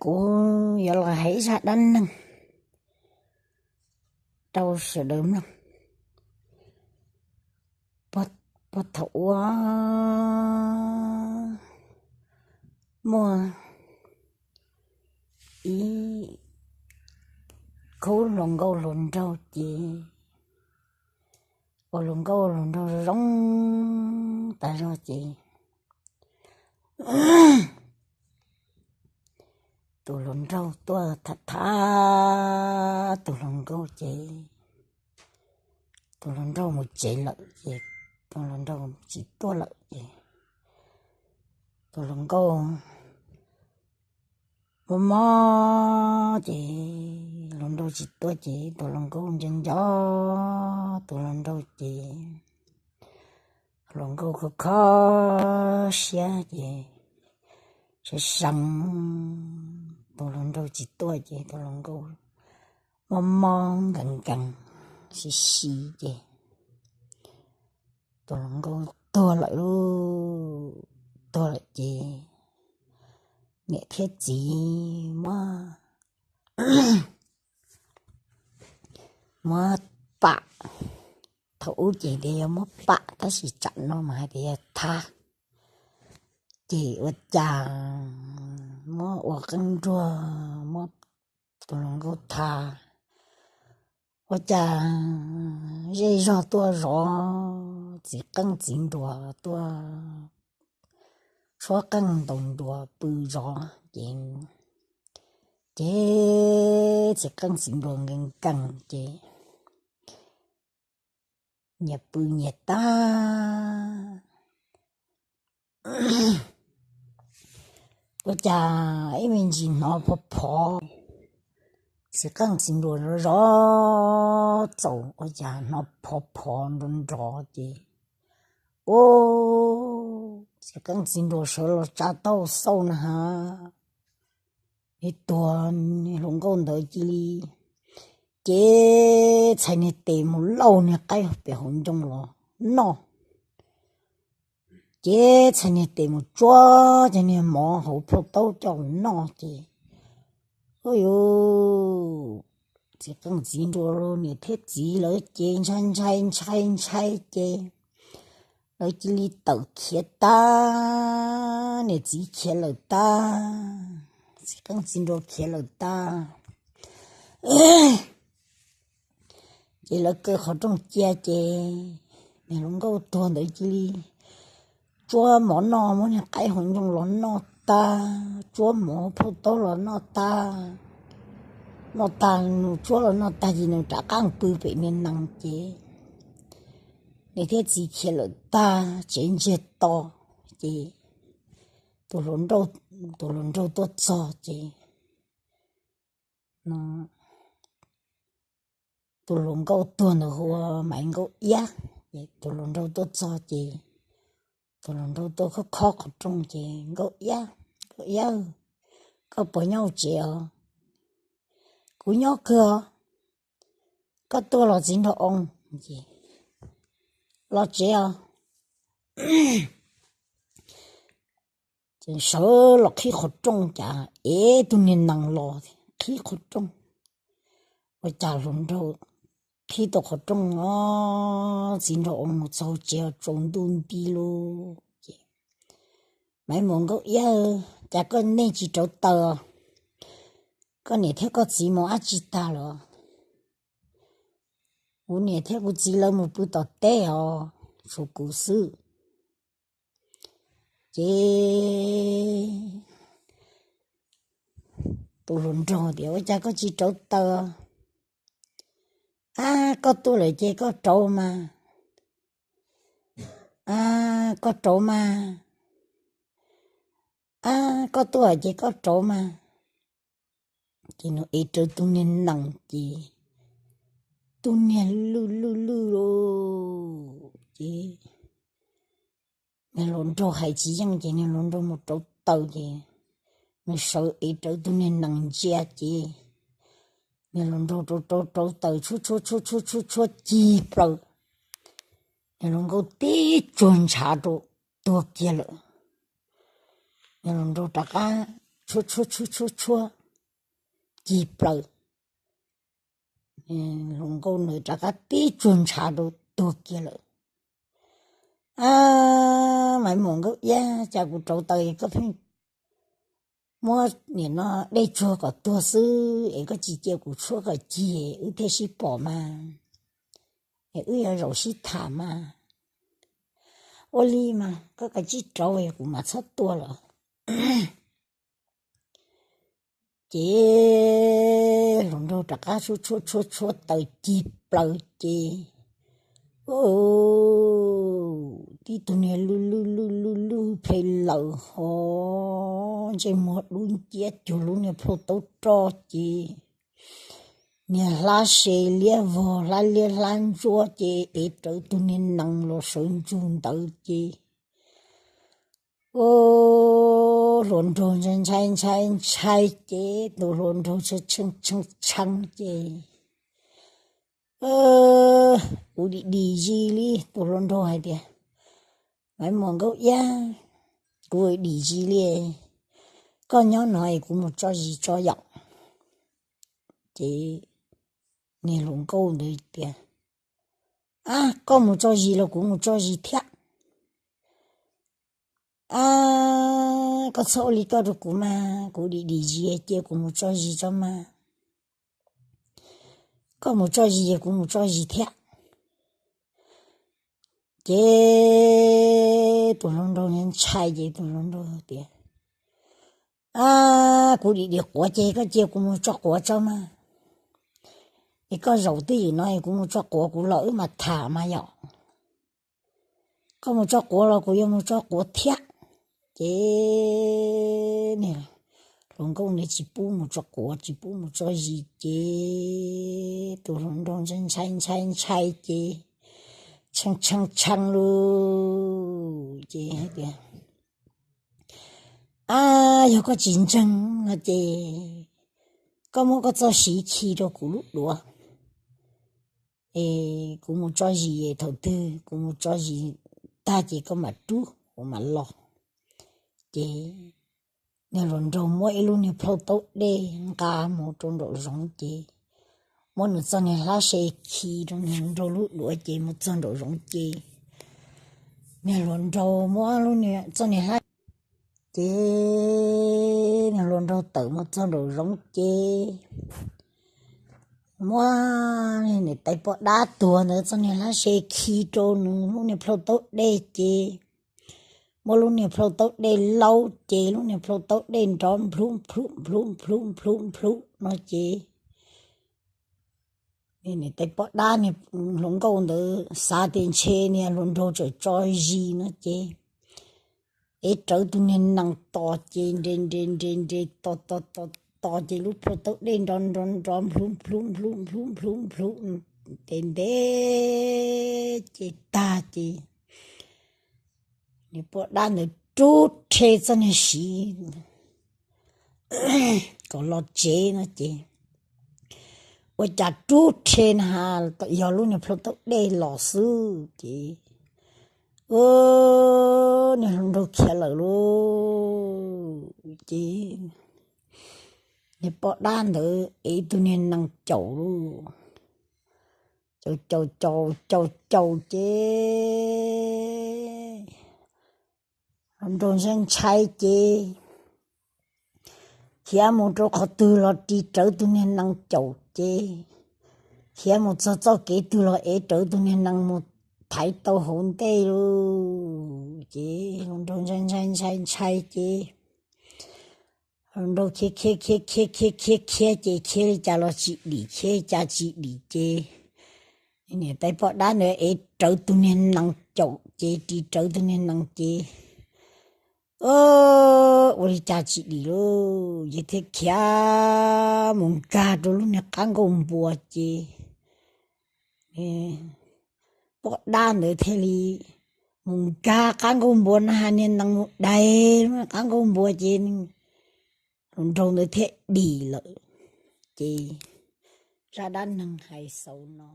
Kuv yuav los hais ib zaj dab neeg rau sawv daws mloog. Puag thaum ub muaj ib khub hluas nkauj hluas nraug ces, ua hluas nkauj hluas nraug zoo tas zog ces tus hluas nraug tuaj tham tham tus hluas nkauj ces tus hluas nraug mus tsev lawm ces tus hluas nraug tsis tuaj lawm ces tus hluas nkauj mob mob ces hluas nraug tsis tuaj ces tus hluas nkauj nco nco tus hluas nraug ces hluas nkauj kho kho siab ces sawv seev tus hluas nraug tsis tuaj ces tus hluas nkauj mob mob nkees nkees si si ces tus hluas nkauj tuag lawm lauj. Tuag lawm ces niam thiab txiv muab, muab pam. Thaum ub ces tias yog muab pam tab sis tsam no mas hais tias yog tha. Ces ua cas muab ua qeej nruas muab tus hluas nkauj tha. Ua cas zej zog tuaj zov txiv qeej txiv nruas tuaj tshuab qeej ntaus nruas pw zov ces, ces txiv qeej txiv nruas nkees nkees ces nyias pw nyias tag. Ua cas ib me ntsis hnov phov phov, txiv qeej txiv nruas zov zov txaus ua cas hnov phov phov nrov nrov ces, u, txiv qeej txiv nruas sawv los tsa taub hau xauj na has, ib tuag niag hluas nkauj ntawd cia li ces txhais niag tes mus lauj niag qaib pem hauv ncoo los noj. Ces txhais niag tes mus tsuab cov niag mov hauv plhaub taub coj los noj ces, u, yuv, txiv qeej txiv nruas niam thiab txiv lawv ces ntshai ntshai ntshai ntshai ces lawv cia li tawm khiav tag, niam txiv khiav lawm tag, txiv qeej txiv nruas khiav lawm tag. Ces lawv kaw qhov rooj cia ces niag hluas nkauj tuag ntawd cia li tsuab mov noj, muab niag qaib hauv ncoo los noj tag, tsuab mov plhaub taub los noj tag. Noj tag nws tsuab los noj tag ces nws rov qab pw pem niag nees ces niam thiab txiv khiav lawm tag, tsev ntsiag to ces tus hluas nraug, tus hluas nraug tuaj txog ces tus hluas nkauj tuag ntawd hu ua Maiv Nkauj Iab. Ces tus hluas nraug tuaj txog ces tus hluas nraug tuaj khob khob qhov rooj ces, Nkauj Iab, Nkauj Iab, koj puas nyob hauv tsev os? Kuv nyob kawg os. Koj tuaj los txiv nraug oo? Los tsev os. Ces sawv los qhib qhov rooj cas ev tus niag nees los qhib qhov rooj. Ua cas hluas nraug qhib tau qhov rooj os, txiv nraug oo mus txog tsev tsaus ntuj nti lug ces, Maiv Nkauj Iab, cas koj nej tsis rauv taws? Koj niam thiab koj txiv mus dab tsi tag lawm? Kuv niam thiab kuv txiv lawv mus pw tom teb os, tshuav kuv xwb. Ces tus hluas nraug tias, Ua cas koj tsis rauv taws? Ab, koj tuaj lawm ces koj rauv mas. Ab, koj rauv mas. Ab, koj tuaj ces koj rauv mas. Ces nws ev rawv tus niag nees ces tus niag lwj lwj lwj lawm ces niag hluas nraug hais tsis yeej ces niag hluas nraug mus rauv taws ces nws sawv ev rawv tus niag nees ntsia ces niag hluas nraug rauv rauv rauv taws tshuab tshuab tshuab tshuab tshuab tshuab cig plaws, niag hluas nkauj tib tsuag ntshav rau tuag kiag lawm. Niag hluas nraug rov qab tshuab tshuab tshuab tshuab, cig plaws. Hluas nkauj ntawd rov qab tib tsuag ntshav rau tuag kiag lawm. Maiv Muas Nkauj Iab, cas kuv rauv taws koj pheej muab nim no dej tsuag kom tuag xwb es koj tsis cia kuv tshuab kom cig wb thiaj sib pom mas, es wb yuav zaum sib tham mas. Ua li mas koj kav tsij rauv, kuv mam txhob tua lawm. Ces hluas nraug rov qab tshuab tshuab tshuab tshuab taws cig plaws ces, tib tug niag lwj lwj lwj lwj lwj ple laws hov, ntsej muag dub nciab cuag lub niag plhaub taub roj ces niag hlab se liab vog hlab liab hlab ntsuab ces ev rawv tus niag nees los sawv ntsug ntawd ces, hluas nraug ntshai ntshai ntshai ntshai ces tus hluas nraug tshee tshee ces, kuv dim dim zis li, tus hluas nraug hais tias, Maiv Muas Nkauj Iab, kuv dim zis li, koj nyob no es kuv mus tso zis tso yaum. Ces niag hluas nkauj ntawd tias, Ab, koj mus tso zis los kuv mus tso zis thiab. Ab, koj txhob ua li koj rau kuv mas, kuv dim dim zis, cia kuv mus tso zis tso mas. Koj mus tso zis kuv mus tso zis thiab. Ces tus hluas nraug ntshai ces tus hluas nraug tias, Ab, kuv dim dim quav ces koj cia kuv mus tso quav tso mas. Es koj zaum twj ywm no es kuv mus tso quav kuv los wb mam tham mas yom. Koj mus tso quav los kuv yuav mus tso quav thiab. Ces hluas nkauj ntawd tsis pub mus tso quav tsis pub mus tso zis ces tus hluas nraug ntshai ntshai ntshai ntshai ces tshee tshee tshee lug ces hais tias, Ab, yog koj tsis ntseeg no ces koj muab koj txoj siv khi rau kuv lub duav es kuv mus tso zis, thaum twg kuv mus tso zis tag ces koj mam rub kuv mam los. Ces niag hluas nraug muab ib lub niag plhaub taub dej nqa mus rau nraum zoov ces muab nws txoj niag hlab se khi rau niag hluas nraug lub duav ces mus txog nraum zoov ces niag hluas nraug muab txoj niag hlab ces niag hluas nraug tawm mus txog nraum zoov ces muab niam tais poj dab tuag ntawd txoj niag hlab se khi rau nws lub niag plhaub taub dej ces muab lub niag plhaub taub dej laub ces lub niag plhaub taub dej nrov nplhub nplhub nplhub nplhub nplhub no ces niam tais poj dab niag hluas nkauj ntawd xav tias ntshe niag hluas nraug tseem tso zis no ces ev rawv tus niag nees tos ces nres nres nres nres tos tos tos tos ces lub plhaub taub dej nrov nrov nrov nplhub nplhub nplhub nplhub nplhub nplhub ntev ntev ces tag ces niag poj dab ntawd rub rhe txoj niag siv kom los tsev no ces ua cas rub rhe na has yog lub niag plhaub taub dej los xwb ces niag hluas nraug khiav lawm lauj. Ces niag poj dab ntawd ev tus niag nees caum lauj, caum caum caum caum caum ces hluas nraug ntshai ntshai ces khiav mus rau qhov twg los ris rawv tus niag nees caum ces khiav mus txog txoj kev twg los ev rawv tus niag nees mus thaiv tau hauv ntej lauj. Ces hluas nraug ntshai ntshai ntshai ntshai ces hluas nraug khiav khiav khiav khiav khiav khiav khiav ces khiav li cas los tsis dim khiav li cas tsis dim ces niam tais poj dab ntawd ev rawv tus niag nees caum ces ris rawv tus niag nees ces ua li cas tsis dim lauj, ces thiaj khiav mus nkag rau lub niag qab nkauj npua ces poj dab ntawd thiaj li mus nkag qab nkauj npua na has niag nees mus dais lub niag qab nkauj npua ces hluas nraug ntawd thiaj dim lawm. Ces zaj dab neeg hais xaus no.